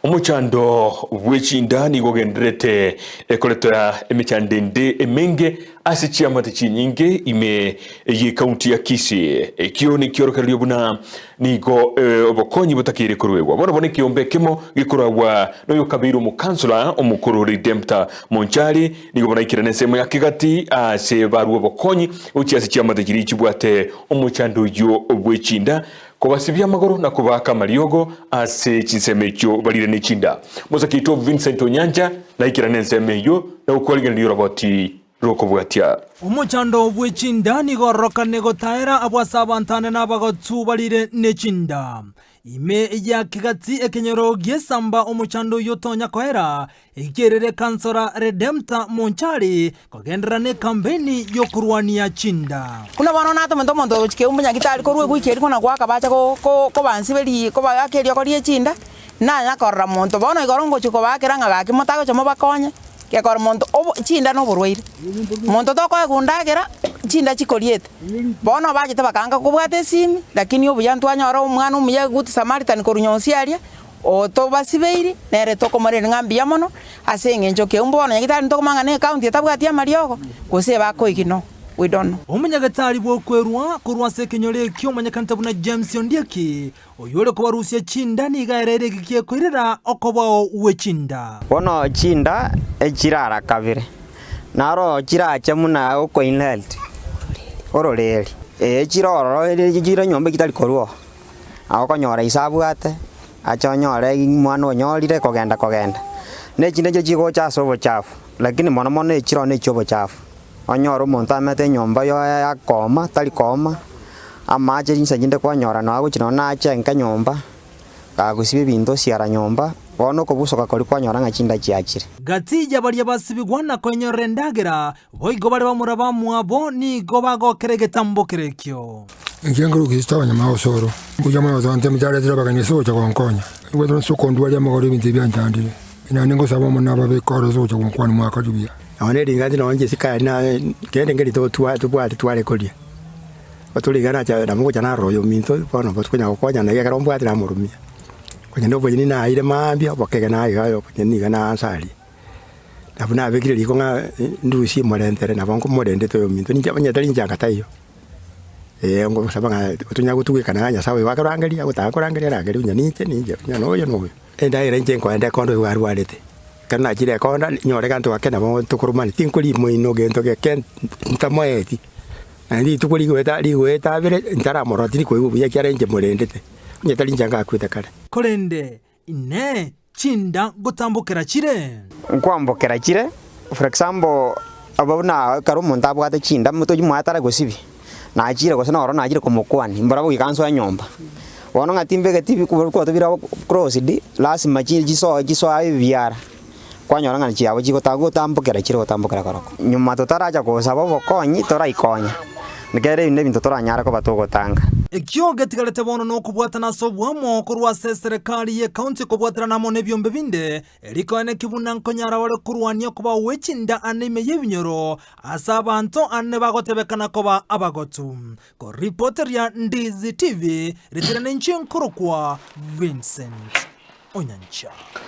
Omochando bw'echinda nigo ogendererete ekoretera emechando ende emenge ase chiamate chinyinge ime y'ecounty ya Kisii. Ekio nekiorokererio buna nigo obokonyi botakeire koruegwa. Bono bono ekeombe ekemo gekoragwa noyokabeire omokansula omokoro Redempta Monchari nigo bonaikerane ensemo ya Kegati ase barue obokonyi gochia ase chiamate chiria chibwate omochando oyio bw'echinda Kobasibia amagoro na kobaaka amariogo ase chinsemo echio barire ne chinda. Mosake oito Vincent Onyancha naikerane ensemo eyio na gokwarigereria oroboti rw'okobwatia. Omochando bwe chinda nigo ororokane gotaera abwo ase abanto ane na abagotu barire ne chinda. Ime ya Kegati ekenyoro gi'esamba omochando oyio tonya koera, Ekerere Kansora Redempta Monchari kogenderera nekampeini yokorwania chinda. Buna bono natomete omonto ogochia keumbu nyagitari korwa ewiki eria kona goaka bacha kobansiberia kobaaka eriogo rie chinda, nanya korora monto. Bono igoro ngochia kobaakera ng'a gaki motagocha mobakonye, gekora monto obo chinda na oborwaire. Monto tokoegwa endagera, chinda chikoriete. Bono bachete bakaanga kobwata esimi, lakini obuya ntwanyora omwana omuya good Samaritan korwa nyonsi aria, Otobasibeiri, nere tokomorenda ng'a mbuya mono, ase engencho keumbu bono nyagetari ntokomanya ng'a ne ecounty etabwati amariogo, gose ebakoigi no, we don't know. Omonyagetari bw'okwerua korwa ase ekenyoro ekio omanyekanete buna James Ondieki, oyore kobarusia chinda nigo aereire eki gekoirera okobao gwe chinda. Bono chinda echirara kabere, naro chirache buna okoinherit ororeri, ee chire ororo chire nyomba chitari korwa oo. Agokonyora ise abwate, ache onyore omwana onyorire kogenda kogenda. Na echinde nchio chigocha ase obochafu, lakini mono mono echire one echia obochafu. Onyore omonto amete enyomba yoye akooma tari kooma, amache chinsa chinde kwanyora noo agochia nonye nache enka nyomba, kagosibia ebinto osiara nyomba, bono okobusoka koria kwanyora ng'a chinda chiachire. Gati ya baria basibigwa na koenyorera endagera, boigo bare bamura bamwabo nigo bagokera egetambo kerekio. Inche nkorusia Kristo osoro, mbuya mono gose ntemi chiaretire abageni ase ogocha gonkonya. Nigo ase okondwaria amagoro ebinto ebi bianchandire, naende ngosaba Omonene ababeke oro ase ogocha gonkwania mwakori buya. Nonya ne ring'ana nonya inche sikari na kende nkeri totwa tobwate tware koria, otoriga nacha nabo ngocha narora oyominto bono nabo tokonyara gokonyana iga ekero mbwate namoromia. Onye na obonyene naeire mambia obokege naye iga obonyene niga naansa aria. Nabo nabekire riko ng'a ndusie morentere nabo nkomorendete oyominto ninche onye tari inche anga taiyo. Ee ngosaba ng'a tonyare gotugekana ng'a Nyasaye oyo akorangeria agotaka korangeria arangerie onye ninche ninche onye noyo noyo. Endagera inche nkoenda ekondo igo arwarete, ekero nachire ekonda nyore gento gake nabo tokoromani tinkori moino gento geke ntamoeti, naende rituko rigoeta rigoeta abere ntaramorora tiri koigwa buya ekiagera inche morendete, onye tari inche ngakwete kare. Korende, Inee! Chinda ngotambokera chire? Nkwambokera chire, for example, aba buna ekero omonto abwate chinda motochi mwaye tari gosibia, nachire gose noro nachire komokwania, mbora goika nsoe nyomba. Bono ng'a timbegeti bikoroto bire closed, lasima chi chisoe chisoe ebiara, kwanyora ng'a chiabo chigota gotambokera chire gotambokera korokwo. Nyuma totaracha gosaba obokonyi, toraikonya, ekere ebi nebinto toranyare koba togotanga. Ekio getigarete bono nokobwatana ase oboamo korwa ase eserekari y'ecounty kobwaterana amo nebiombe binde, erikoeneki buna nkonyara bare korwania okobao gwe chinda ane ime y'ebinyoro ase abanto ane bagotebekana koba abagotu. Koripoteria Ndizi TV, ritire ninche nkorokwa Vincent Onyancha.